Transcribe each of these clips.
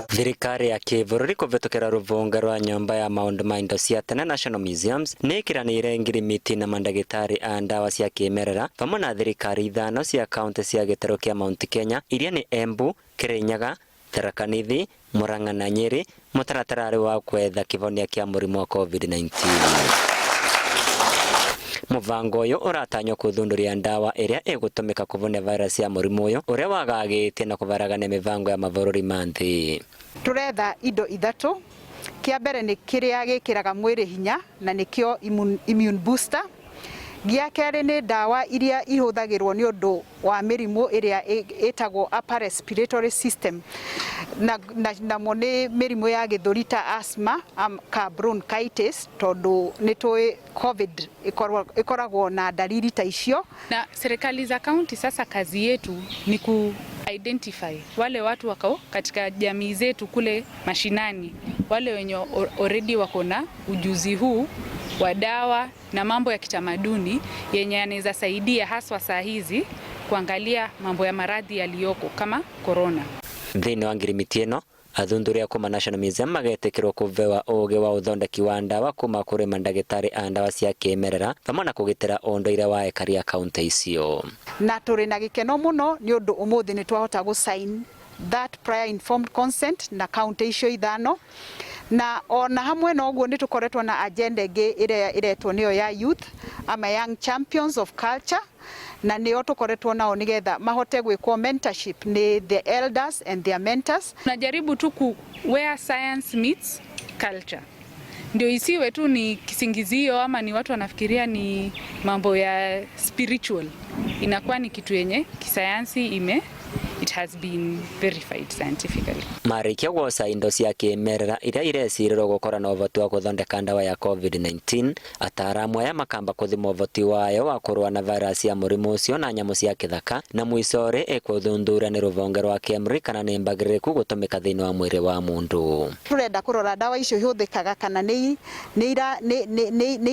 Thirikari ya kĩbũrũri kũvĩtũkĩra rũvonge rwa nyũmba ya maũndũ ma indo cia tene, National Museums, nĩ ĩkĩranĩire ngirimiti na mandagĩtarĩ a ndawa cia kĩmerera vamwe na thirikari ithano cia kaunti cia gĩtarũ kĩa Mount Kenya, iria nĩ Embu, Kirinyaga, Tharaka Nithi, Murang'a na Nyeri, mũtaratara wa kwetha kĩvonia kĩa mũrimũ wa COVID-19. Mũvango ũyũ ũratanywo kũthundũria ndawa ĩrĩa ĩgũtũmĩka kũvonia virus ya mũrimũ ũyũ ũrĩa wagagĩtie na kũvaragania mĩvango ya mabũrũri ma nthĩ. Turetha indo ithatũ. Kĩa mbere nĩ kĩrĩa gĩkĩraga mwĩrĩ hinya, na nĩkĩo immune booster. Gĩa kerĩ nĩ ndawa iria ihũthagĩrwo nĩ ũndũ wa mĩrimũ ĩrĩa ĩtagwo upper respiratory system, namo nĩ mĩrimũ ya gĩthũri ta asthma ka bronchitis, tondũ nĩ tũĩ COVID ĩkoragwo na dalili ta icio. Na serikali za kaunti, sasa kazi yetu ni ku identify wale watu wako katika jamii zetu kule mashinani, wale wenye already wako na ujuzi huu wa dawa na mambo ya kitamaduni yenye yanaweza saidia, haswa saa hizi kuangalia mambo ya maradhi yaliyoko kama corona. Thĩinĩ wa ngirimiti ĩno, athuthuria kuma National Museum magetĩkĩrwo kũvewa ũgĩ wa ũthondeki wa ndawa kuma kũrĩ mandagĩtarĩ a ndawa cia kĩmerera vamwe na kũgitĩra ũndũire wa ekari a kaunti icio. Na tũrĩ na gĩkeno mũno nĩ ũndũ ũmũthĩ nĩ twahota gũ sign that prior informed consent na kaunti icio ithano. Na ona hamwe na ũguo, nĩ tũkoretwo na agenda ĩngĩ ĩrĩa ĩretwo nĩyo ya youth ama Young Champions of Culture, na nĩo tũkoretwo nao nĩgetha mahote gwĩkwo mentorship nĩ the elders and their mentors. Tunajaribu tu ku where science meets culture, ndio isiwe tu ni kisingizio ama ni watu wanafikiria ni mambo ya spiritual. Inakuwa ni kitu yenye kisayansi it has been verified scientifically. Marĩkia gwoca indo cia kĩmerera iria irecirĩrwo gũkorwo na ũhoti wa gũthondeka ndawa ya COVID-19, ataaramu aya makamba kũthima ũhoti wayo wa kũrũa na virus ya mũrimũ ũcio na nyamũ cia kĩthaka, na mũico-rĩ ĩkũthuthuria nĩ rũvonge rwa KEMRI kana nĩ mbagĩrĩrĩku gũtũmĩka thĩinĩ wa mwĩrĩ wa mũndũ. Turenda kũrora ndawa icio ihũthĩkaga kana nĩ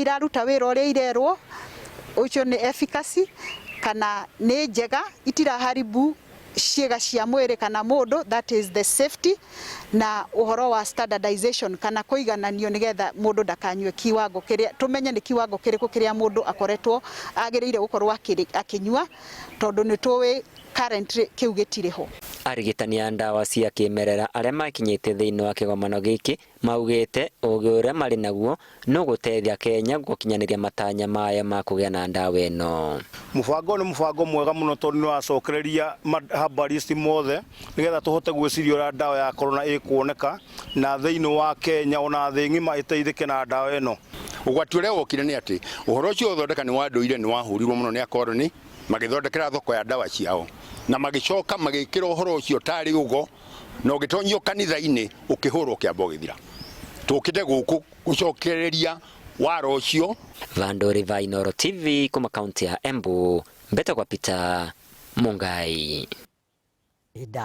iraruta wĩra ũrĩa irerwo, ũcio nĩ efficacy, kana nĩ njega, itiraharibu ciĩga cia mwĩrĩ kana mũndũ, that is the safety, na ũhoro wa standardization kana kũigananio nĩgetha mũndũ ndakanyue kiwango kĩrĩa, tũmenye nĩ kiwango kĩrĩkũ kĩrĩa mũndũ akoretwo agĩrĩire gũkorwo akĩnyua, tondũ nĩ tũĩ currently kĩu gĩtirĩ ho. Arigitani a ndawa cia kĩmerera arĩa makinyĩte thĩinĩ wa kĩgomano gĩkĩ maugĩte ũgĩ ũrĩa marĩ naguo no gũteithia Kenya gũkinyanĩria matanya mayo ma kũgĩa na ndawa ĩno. Mũbango nĩ mũbango mwega mũno, tondũ nĩ wacokereria herbalist mothe nĩgetha tũhote gwĩciria ũrĩa ndawa ya corona ĩkuoneka na thĩinĩ wa Kenya, ona thĩ ng'ima ĩteithĩke na ndawa ĩno. Ũgwati ũrĩa wokire nĩ atĩ ũhoro ũcio ũthondeka nĩ wa ndũire nĩ wahũrirwo mũno nĩ akoroni, magĩthondekera thoko ya ndawa ciao, na magĩcoka magĩkĩra ũhoro ũcio tarĩ ũgo, na ũgĩtonyio kanitha-inĩ, ũkĩhũrwo, ũkĩamba ũgĩthira. Tũkĩte gũkũ gũcokereria waro ũcio. Vandori va Inooro TV kuma kaunti ya Embu, mbete kwa Peter Mungai. Ida.